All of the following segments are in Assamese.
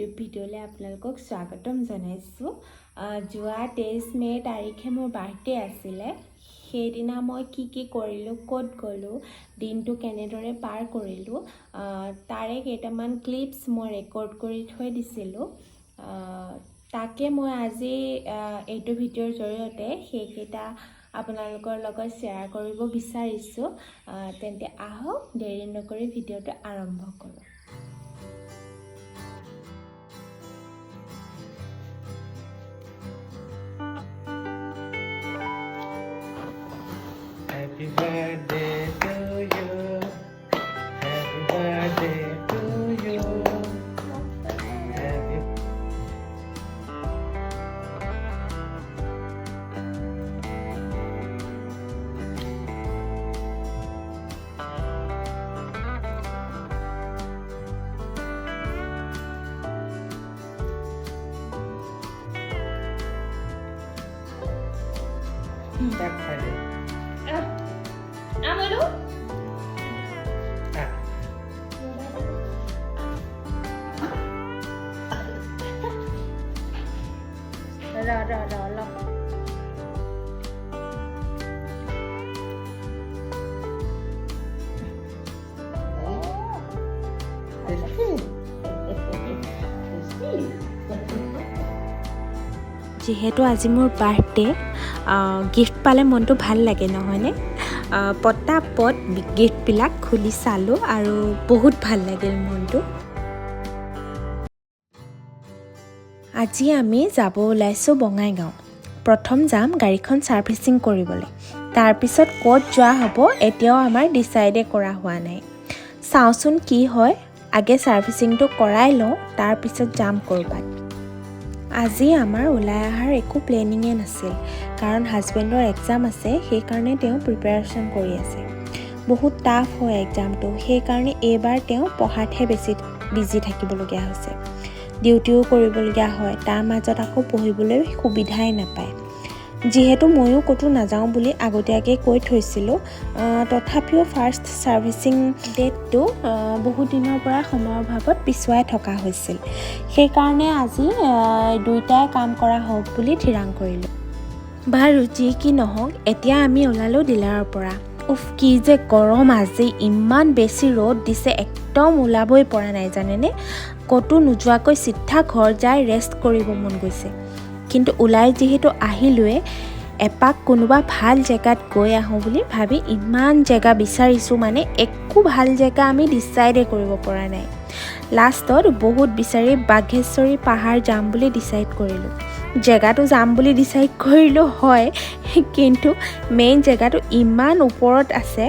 ইউটিউব ভিডিঅ'লৈ আপোনালোকক স্বাগতম জনাইছোঁ। যোৱা 23 মে' তাৰিখে মোৰ বাৰ্থডে আছিলে। সেইদিনা মই কি কি কৰিলোঁ, ক'ত গ'লোঁ, দিনটো কেনেদৰে পাৰ কৰিলোঁ, তাৰে কেইটামান ক্লিপছ মই ৰেকৰ্ড কৰি থৈ দিছিলোঁ। তাকে মই আজি এইটো ভিডিঅ'ৰ জৰিয়তে সেইকেইটা আপোনালোকৰ লগত শ্বেয়াৰ কৰিব বিচাৰিছোঁ। তেন্তে আহক, দেৰি নকৰি ভিডিঅ'টো আৰম্ভ কৰোঁ। Happy birthday to you. Happy birthday to you. Happy তাক খুৱাই দে। আমলো। আহ, ৰ ৰ ৰ অলপ। Tasty. Tasty. যিহেতু আজি মোৰ বাৰ্থডে, গিফ্ট পালে মনটো ভাল লাগে, নহয়নে? পটাপট গিফ্টবিলাক খুলি চালোঁ আৰু বহুত ভাল লাগিল মনটো। আজি আমি যাব ওলাইছোঁ বঙাইগাঁও। প্ৰথম যাম গাড়ীখন ছাৰ্ভিচিং কৰিবলৈ। তাৰপিছত ক'ত যোৱা হ'ব এতিয়াও আমাৰ ডিচাইডে কৰা হোৱা নাই। চাওঁচোন কি হয়। আগে ছাৰ্ভিচিংটো কৰাই লওঁ, তাৰপিছত যাম ক'ৰবাত। আজি আমাৰ ওলাই অহাৰ একো প্লেনিঙে নাছিল, কাৰণ হাজবেণ্ডৰ এক্সাম আছে, সেইকাৰণে তেওঁ প্ৰিপেৰেশ্যন কৰি আছে। বহুত টাফ হয় এক্সামটো, সেইকাৰণে এইবাৰ তেওঁ পঢ়াতহে বেছি বিজি থাকিবলগীয়া হৈছে। ডিউটিও কৰিবলগীয়া হয়, তাৰ মাজত আকৌ পঢ়িবলৈ সুবিধাই নাপায়। যিহেতু ময়ো ক'তো নাযাওঁ বুলি আগতীয়াকৈ কৈ থৈছিলোঁ, তথাপিও ফাৰ্ষ্ট ছাৰ্ভিচিং ডেটটো বহুত দিনৰ পৰা সময়ৰ অভাৱত পিছুৱাই থকা হৈছিল। সেইকাৰণে আজি দুয়োটাই কাম কৰা হওক বুলি থিৰাং কৰিলোঁ। বাৰু যি কি নহওক, এতিয়া আমি ওলালোঁ ডিলাৰৰ পৰা। উফ, কি যে গৰম আজি! ইমান বেছি ৰ'দ দিছে, একদম ওলাবই পৰা নাই, জানেনে? ক'তো নোযোৱাকৈ চিধা ঘৰ যাই ৰেষ্ট কৰিব মন গৈছে। কিন্তু ওলাই যিহেতু আহিলোৱে, এপাক কোনোবা ভাল জেগাত গৈ আহোঁ বুলি ভাবি ইমান জেগা বিচাৰিছোঁ, মানে একো ভাল জেগা আমি ডিচাইডে কৰিব পৰা নাই। লাষ্টত বহুত বিচাৰি বাঘেশ্বৰী পাহাৰ যাম বুলি ডিচাইড কৰিলোঁ। জেগাটো যাম বুলি ডিচাইড কৰিলোঁ হয়, কিন্তু মেইন জেগাটো ইমান ওপৰত আছে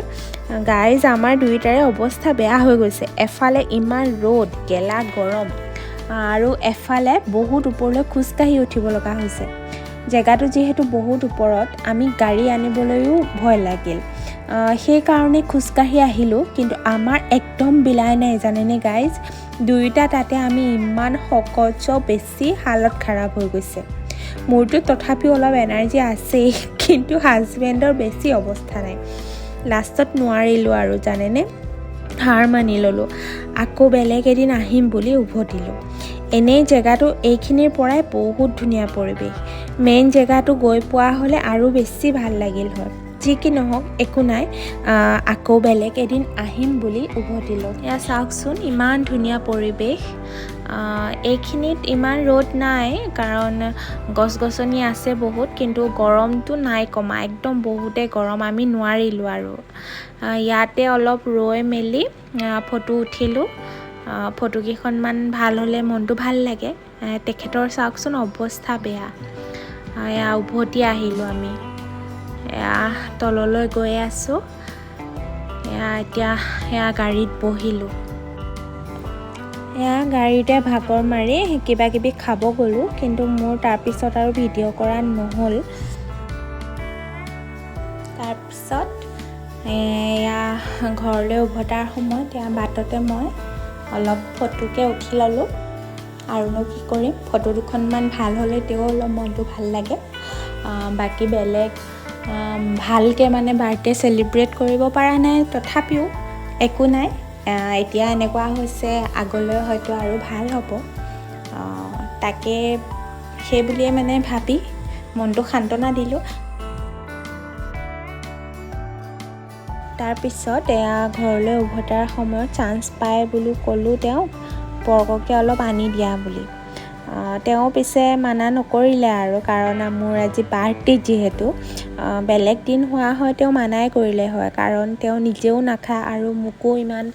গাইজ, আমাৰ দুয়োটাৰে অৱস্থা বেয়া হৈ গৈছে। এফালে ইমান ৰ'দ, গেলা গৰম, আৰু এফালে বহুত ওপৰলৈ খোজকাঢ়ি উঠিব লগা হৈছে। জেগাটো যিহেতু বহুত ওপৰত, আমি গাড়ী আনিবলৈও ভয় লাগিল, সেইকাৰণে খোজকাঢ়ি আহিলোঁ। কিন্তু আমাৰ একদম বিলাই নাই, জানেনে গাইজ? দুয়োটা তাতে আমি ইমান শকত, বেছি হালত খাৰাপ হৈ গৈছে। মোৰতো তথাপিও অলপ এনাৰ্জি আছেই, কিন্তু হাজবেণ্ডৰ বেছি অৱস্থা নাই। লাষ্টত নোৱাৰিলোঁ আৰু, জানেনে? হাৰ মানি ল'লোঁ। আকৌ বেলেগ এদিন আহিম বুলি উভতিলোঁ। এনেই জেগাটো এইখিনিৰ পৰাই বহুত ধুনীয়া পৰিৱেশ। মেইন জেগাটো গৈ পোৱা হ'লে আৰু বেছি ভাল লাগিল হয়। যি কি নহওক, একো নাই, আকৌ বেলেগ এদিন আহিম বুলি উভতিলোঁ। এয়া চাওকচোন, ইমান ধুনীয়া পৰিৱেশ। এইখিনিত ইমান ৰ'দ নাই, কাৰণ গছ গছনি আছে বহুত, কিন্তু গৰমটো নাই কমা, একদম বহুতে গৰম। আমি নোৱাৰিলোঁ আৰু। ইয়াতে অলপ ৰৈ মেলি ফটো উঠিলোঁ। ফটো কেইখনমান ভাল হ'লে মনটো ভাল লাগে। তেখেতৰ চাওকচোন অৱস্থা বেয়া। এয়া উভতি আহিলোঁ আমি। এয়া তললৈ গৈ আছোঁ। এয়া এতিয়া এয়া গাড়ীত বহিলোঁ। এয়া গাড়ীতে ভাগৰ মাৰি কিবা কিবি খাব গ'লোঁ, কিন্তু মোৰ তাৰপিছত আৰু ভিডিঅ' কৰা নহ'ল। তাৰপিছত এয়া ঘৰলৈ উভতাৰ সময়ত এয়া বাটতে মই অলপ ফটোকে উঠি ল'লোঁ। আৰুনো কি কৰিম, ফটো দুখনমান ভাল হ'লে তেও অলপ মনটো ভাল লাগে। বাকী বেলেগ ভালকৈ মানে বাৰ্থডে চেলিব্ৰেট কৰিব পৰা নাই, তথাপিও একো নাই। এতিয়া এনেকুৱা হৈছে, আগলৈ হয়তো আৰু ভাল হ'ব। তাকে সেই বুলিয়ে মানে ভাবি মনটো সান্তনা দিলোঁ। তাৰপিছত এয়া ঘৰলৈ উভতাৰ সময়ত চান্স পাই বোলো ক'লোঁ তেওঁক, পৰ্ককে অলপ আনি দিয়া বুলি। তেওঁ পিছে মানা নকৰিলে আৰু, কাৰণ মোৰ আজি বাৰ্থডে যিহেতু। বেলেগ দিন হোৱা হয় তেওঁ মানাই কৰিলে হয়, কাৰণ তেওঁ নিজেও নাখায় আৰু মোকো ইমান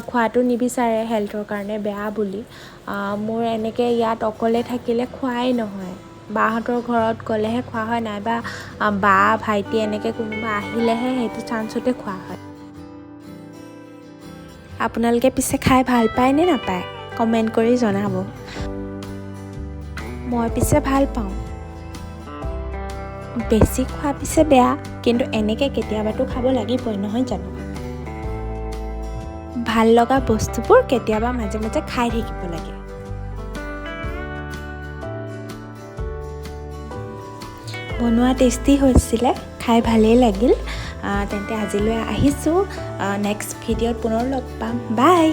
খোৱাটো নিবিচাৰে, হেল্থৰ কাৰণে বেয়া বুলি। মোৰ এনেকৈ ইয়াত অকলে থাকিলে খোৱাই নহয়, বাহঁতৰ ঘৰত গ'লেহে খোৱা হয়, নাইবা বা ভাইটি এনেকৈ কোনোবা আহিলেহে সেইটো চান্সতে খোৱা হয়। আপোনালোকে পিছে খাই ভাল পায় নে নাপায়, কমেণ্ট কৰি জনাব। মই পিছে ভাল পাওঁ। বেছি খোৱা পিছে বেয়া, কিন্তু এনেকৈ কেতিয়াবাতো খাব লাগিবই, নহয় জানো? ভাল লগা বস্তুবোৰ কেতিয়াবা মাজে মাজে খাই থাকিব লাগে। বনোৱা টেষ্টি হৈছিলে, খাই ভালেই লাগিল। তেন্তে আজিলৈ আহিছোঁ, নেক্সট ভিডিঅ'ত পুনৰ লগ পাম। বাই।